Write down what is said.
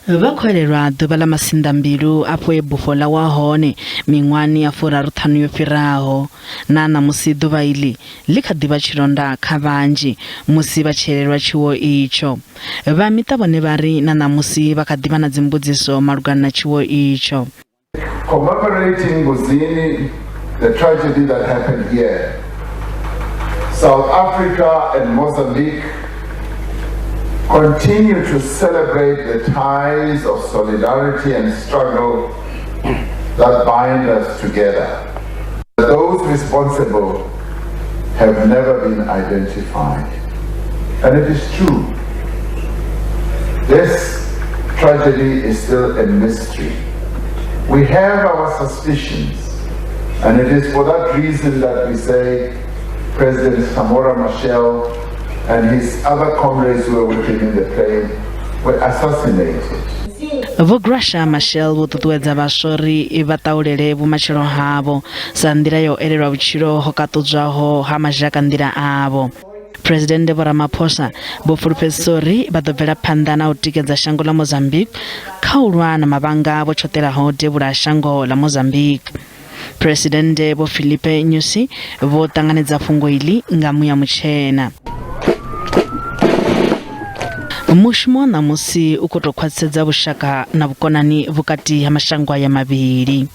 Vha khou elelwa ḓuvha ḽa masinḓambilu afho he bufho ḽa wa hone miṅwahani ya furaruṱhanu yo fhiraho. Na ṋamusi ḓuvha iḽi ḽi kha ḓi vha tshilonda kha vhanzhi musi vha tshi elelwa tshiwo itsho. Vha miṱa vhone vha ri na ṋamusi vha kha ḓi vha na dzimbudziso malugana na tshiwo itsho. Commemorating Mbuzini, the tragedy that happened here, South Africa and Mozambique continue to celebrate the ties of solidarity and struggle that bind us together. Those responsible have never been identified. And it is true. This tragedy is still a mystery. We have our suspicions, and it is for that reason that we say President Samora Machel and his other comrades who were with him in the plane were assassinated. Vho Graça Machel vho ṱuṱuwedza vhaswa uri vha ṱahulele vhumatshelo havho sa nḓila ya u elelwa vhutshilo ho kaṱudzwaho ha mazhakanḓila avho. Phresidennde Vho Ramaphosa vho fulufhedzisa uri vha ḓo bvela phanḓa na u tikedza shango ḽa Mozambique kha u lwa na mavhanga vho tshoṱelaho devhula ha shango ḽa Mozambique. Phresidennde Vho Filipe Nyusi vho ṱanganedza fhungo iḽi nga muya mutshena. Mushumo wa ṋamusi u khou tou khwaṱhisedza vhushaka na vhukonani vhukati ha mashango aya mavhili.